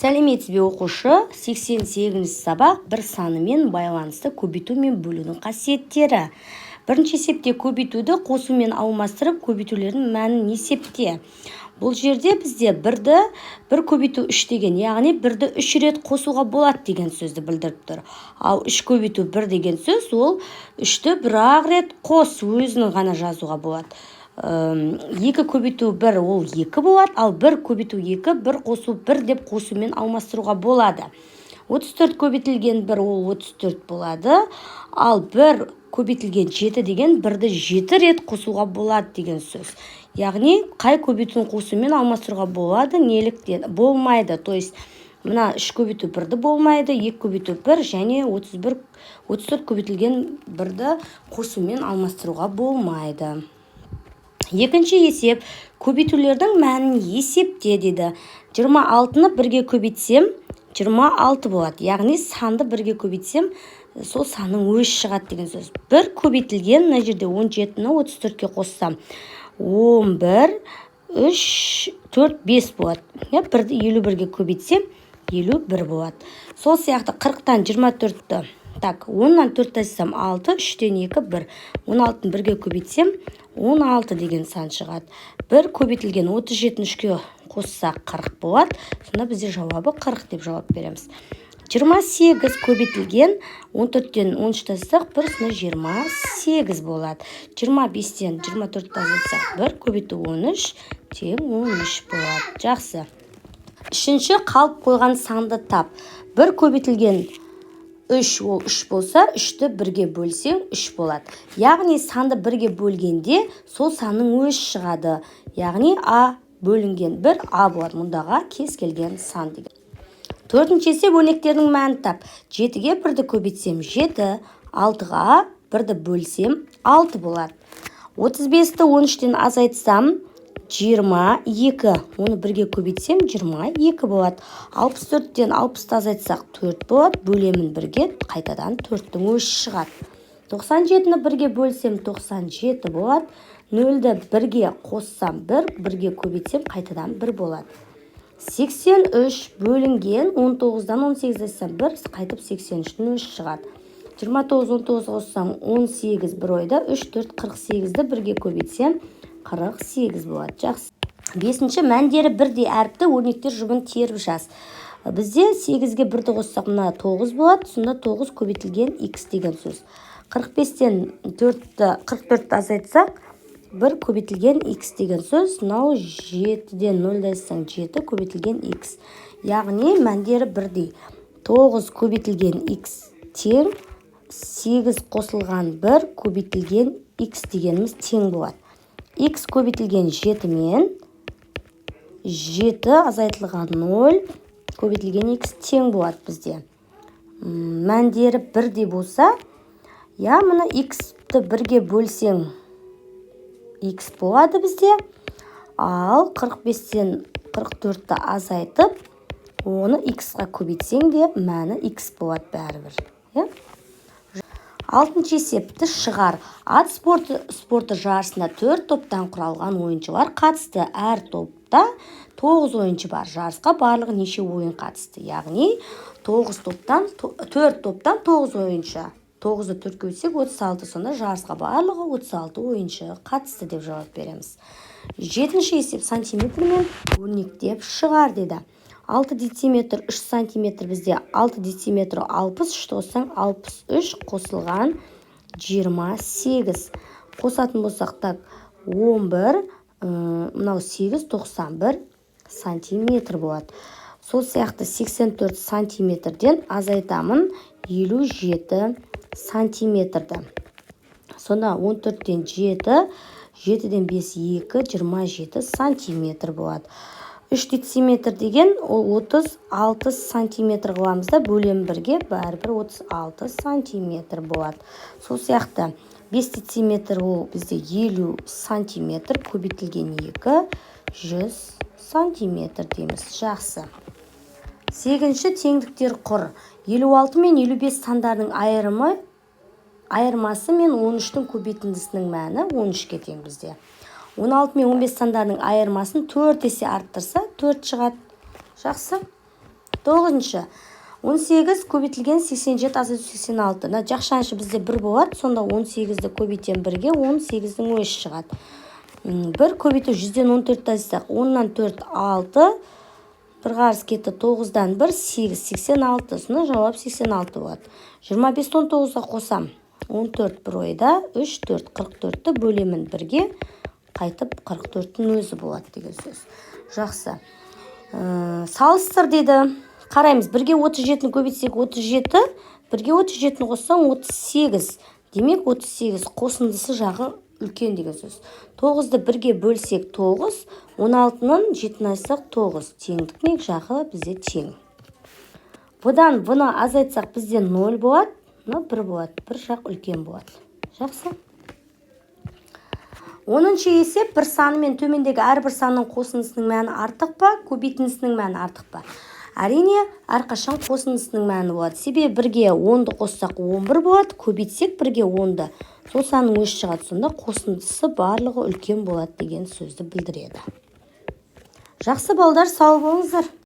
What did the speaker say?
Сәлеметсіз бе, оқушы! 88-сабақ, бір санымен байланысты көбейту мен бөлудің қасиеттері. Бірінші есепте көбейтуді қосумен алмастырып, көбейтулердің мәнін есепте. Бұл жерде бізде бірді бір көбейту үш деген, яғни бірді үш рет қосуға болады деген сөзді білдіріп тұр. Ал үш көбейту бір деген сөз, ол үшті бір-ақ рет қос, өзінің ғана жазуға болады. Екі көбейту бір, ол екі болады. Ал бір көбейту екі, бір қосу бір деп қосумен алмастыруға болады. 34 көбейтілген бір, ол 34 болады. Ал бір көбейтілген жеті деген, бірді жеті рет қосуға болады деген сөз. Яғни қай көбейтуін қосумен алмастыруға болады, неліктен болмайды? То есть мына үш көбейту бірді болмайды, екі көбейту бір және 31, 34 көбейтілген бірді қосумен алмастыруға болмайды. Екінші есеп, көбейтулердің мәнін есепте дейді. 26-ны бірге көбейтсем, 26 болады. Яғни санды бірге көбейтсем, сол санның өзі шығады деген сөз. Бір көбейтілген мына жерде 17-ні 34-ке қоссам, 11, 3, 4, 5 болады, иә. Бірді 51-ге көбейтсем, 51 болады. Сол сияқты 40-тан 24-ті, так, 10-нан 4 азайтсам, 6, 3-тен 2, 1. 16-ны бірге көбейтсем, 16 деген сан шығады. Бір көбейтілген 37-ні 3-ке қоссақ, 40 болады. Сонда бізде жауабы 40 деп жауап береміз. 28 көбейтілген 14-тен 13-ті азайтсақ, 1, сонда 28 болады. 25-тен 24-ті азайтсақ, 1 көбейту 13 тең 13 болады. Жақсы. Үшінші, қалып қойған санды тап. Бір көбейтілген үш, ол үш болса, үшті бірге бөлсең, үш болады. Яғни санды бірге бөлгенде, сол санның өзі шығады. Яғни а бөлінген бір а болады. Мұндағы кез келген сан деген. Төртінші есеп, өрнектердің мәнін тап. Жетіге бірді көбейтсем, жеті. Алтыға бірді бөлсем, алты болады. 35-ті 13-тен азайтсам, 22. Оны бірге көбейтсем, 22 болады. 64-тен 60-ты азайтсақ, төрт болады. Бөлемін бірге, қайтадан төрттің өзі шығады. 97-ні бірге бөлсем, 97 болады. Нөлді бірге қоссам, бір, бірге көбейтсем, қайтадан бір болады. 83 бөлінген 19-дан 18 азайтсам, бір, қайтып 83-тің өзі шығады. 29, 19 қоссаң, 18, бір ойда 3, 4, 48-ді бірге көбейтсем, 48 болады. Жақсы. Бесінші, мәндері бірдей әріпті өрнектер жұбын теріп жаз. Бізде 8-ге бірді қоссақ, мына 9 болады. Сонда 9 көбейтілген х деген сөз. 45-тен 4-ті, 44-ті азайтсақ, 1 көбейтілген х деген сөз. Мынау 7-ден 0-ді азайтсаң, 7 көбейтілген х. Яғни мәндері бірдей. 9 көбейтілген х тең 8 қосылған 1 көбейтілген х дегеніміз тең болады. Х көбейтілген 7 мен 7 азайтылған 0 көбейтілген х тең болады бізде. Мәндері бірдей болса, я мына х-ті бірге бөлсең, х болады бізде. Ал 45-тен 44-ті азайтып, оны х-қа көбейтсең де, мәні х болады бәрібір, иә. Алтыншы есепті шығар. Ат спорты жарысына төрт топтан құралған ойыншылар қатысты. Әр топта тоғыз ойыншы бар. Жарысқа барлығы неше ойын қатысты? Яғни тоғыз топтан, төрт топтан тоғыз ойыншы. Тоғызды төртке бөлсек, 36. Сонда жарысқа барлығы 36 ойыншы қатысты деп жауап береміз. Жетінші есеп, сантиметрмен өрнектеп шығар деді. 6 дециметр 3 сантиметр. Бізде 6 дециметр 60, үшті қоссаң, 63 қосылған 28. Қосатын болсақ, так, 11, мынау 8, 91 сантиметр болады. Сол сияқты 84 сантиметрден азайтамын 57 сантиметрді. Сонда 14-тен 7, 7-ден 5, 2, 27 сантиметр болады. 3 дециметр деген ол 36 сантиметр қыламыз да, бөлемін бірге, бәрібір 36 сантиметр болады. Сол сияқты 5 дециметр, ол бізде 50 сантиметр көбейтілген 2, 100 сантиметр дейміз. Жақсы. Сегізінші, теңдіктер құр. 56 мен 55 сандарының айырмасы мен 13-тің көбейтіндісінің мәні 13-ке тең бізде. 16 мен 15 сандарының айырмасын 4 есе арттырса, 4 шығады. Жақсы. Тоғызыншы: 18 көбейтілген 87 азайту 86. Мына жақшаның бізде 1 болады, сонда 18-ді көбейтемін бірге, 18-дің өзі шығады. 1 көбейту 100-ден 14-ті азайтсақ, 10-нан 4, 6, бір қарыс кетті, 9-дан 1, 8, 86. Сонда жауап 86 болады. 25-ті 19-ға қосам, 14 бір ойда, 3, 4, 44-ті бөлемін бірге, қайтып 44-тің өзі болады деген сөз. Жақсы, салыстыр дейді. Қараймыз: бірге 37-ні көбейтсек, 37, бірге 37-ні қоссаң, 38. Демек, 38 қосындысы жағы үлкен деген сөз. 9-ды бірге бөлсек, 9, 16-нан 7-ні азайтсақ, 9. Теңдік жағы бізде тең. Бұдан бұны азайтсақ, бізде 0 болады, мынау 1 болады, бір жақ үлкен болады. Жақсы, 10-шы есеп: бір санымен төмендегі әрбір санның қосындысының мәні артық па, көбейтіндісінің мәні артық па? Әрине, әрқашан қосындысының мәні болады, себебі бірге 10-ды қоссақ, 11 болады, көбейтсек бірге 10-ды, сол санның өзі шығады. Сонда қосындысы барлығы үлкен болады деген сөзді білдіреді. Жақсы, балдар, сау болыңыздар.